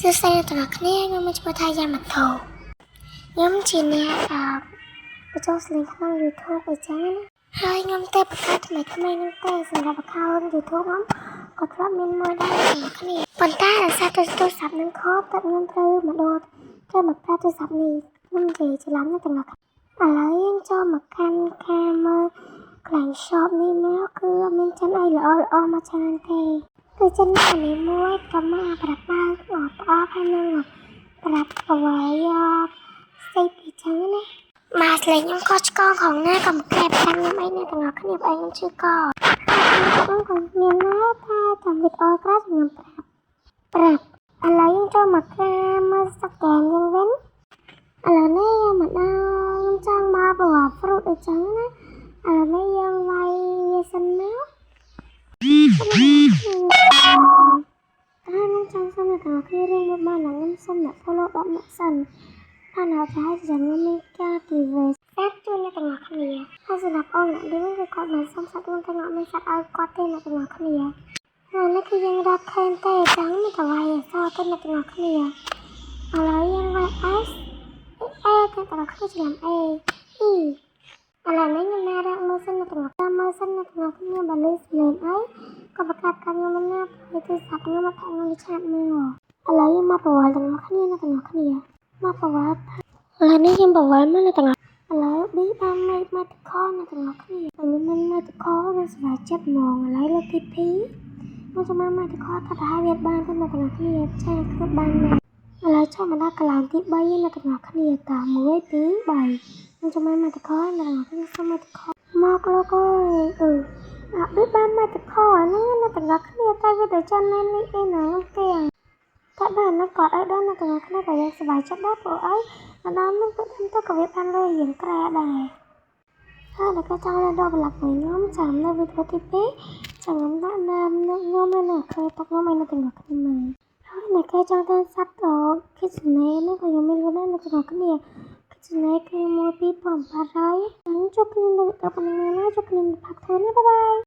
សួស្តីអ្នកទាំងអស់គ្នាខ្ញុំមានឈ្មោះថាយ៉ាម៉ាតូខ្ញុំជាអ្នកបញ្ចូលសំឡេងក្នុង YouTube អីចឹងណាហើយខ្ញុំទៅបង្កើតថ្មីថ្មីហ្នឹងទេសម្រាប់ account YouTube ខ្ញុំក៏ធ្លាប់មានមួយដែរអ្នកទាំងអស់គ្នាប៉ុន្តែដោយសារទូរស័ព្ទហ្នឹងខូចតែខ្ញុំត្រូវមកដូរត្រូវមកប្រើទូរស័ព្ទនេះខ្ញុំនិយាយច្រឡំអ្នកទាំងអស់គ្នាឥឡូវយើងចូលមកកាន់ការមើលកន្លែង shop នេះមកគឺអត់មានចិនអីល្អល្អមកច្រើនទេគឺចិនអានេះមួយប្រមាប្រាប់បើកប្រអប់ហើយនឹងប្រាប់អ្វីផ្សេងពីចឹងណាមកស្លេងខ្ញុំក៏ឆ្កងของណាក៏មកកែប្រាំខ្ញុំអីណាទាំងអស់គ្នាបើខ្ញុំឈឺកខ្ញុំក៏មានដែរតែចាំវីដេអូក្រោយខ្ញុំប្រាប់ប្រាប់ឥឡូវយើងចូលមកការមើលសកែនយើងវិញឥឡូវនេះយើងមកដល់ខ្ញុំចង់មកប្រវត្តិ fruit អីចឹងណាឥឡូវនេះយើងវាយវាសិនមកខ្ញុំចង់សុំអ្នកទាំងអស់គ្នារឿងមួយបានខ្ញុំសុំអ្នក follow 10អ្នកសិនបានហើយប្រហែលជាខ្ញុំមានការ giveaway សត្វជូនអ្នកទាំងអស់គ្នាហើយសម្រាប់អូនអ្នកនេះគឺគាត់មិនសុំសត្វខ្ញុំតែអត់មានសត្វឲ្យគាត់ទេអ្នកទាំងអស់គ្នាហើយនេះគឺយើងរត់ខេនទេចឹងមានតែវាយអក្សរទៅអ្នកទាំងអស់គ្នាឥឡូវយើងវាយ S A អ្នកទាំងអស់គ្នាច្រឡំ A E ឥឡូវនេះខ្ញុំណារកមើលសិនអ្នកទាំងអស់គ្នាមើលសិនអ្នកទាំងអស់គ្នាបើលឺសំឡេងអីក៏បង្កើតកម្មខ្ញុំមិនណាព្រោះទូរស័ព្ទខ្ញុំមកថាខ្ញុំវាឆាតមកឥឡូវយើងមកប្រវល់ទាំងអស់គ្នាអ្នកទាំងអស់គ្នាមកប្រវល់ឥឡូវនេះយើងប្រវល់មកអ្នកទាំងអស់ឥឡូវ B បានមកមកតខអ្នកទាំងអស់គ្នាខ្ញុំមិនមកតខខ្ញុំសប្បាយចិត្តហ្មងឥឡូវលើកទី2មកចាំមកតខថាប្រហែលវាបានទៅអ្នកទាំងអស់គ្នាចាគឺបានមកឥឡូវចូលមកដល់កន្លែងទី3អ្នកទាំងអស់គ្នាតា1 2 3ខ្ញុំចាំមកតខអ្នកទាំងអស់គ្នាសុំមកតខមកលោកអើយអឺអាបបានមកតខហ្នឹងអ្នកទាំងអស់គ្នាតែវាទៅចិននេះអីណាខ្ញុំទាំងតែបានណាគាត់ឲ្យដល់អ្នកទាំងអស់គ្នាក៏យើងសប្បាយចិត្តដែរព្រោះអីដល់នឹងទៅទៅក៏វាបានលុយរៀងក្រែដែរហើយដល់គេចង់លេងដល់ប្លុកមួយខ្ញុំចាំនៅវីដេអូទី2ចាំខ្ញុំដាក់នាមខ្ញុំនៅខេតុកខ្ញុំឲ្យអ្នកទាំងអស់គ្នាមើលហើយអ្នកគេចង់ទៅសត្វគិសនេនោះក៏ខ្ញុំមានលុយដែរអ្នកទាំងអស់គ្នាគិសនេគឺ1 2800អញ្ចឹងជួបគ្នានៅវីដេអូប៉ុណ្ណឹងណាជួបគ្នានៅផាក់ធ្វើណាbye bye.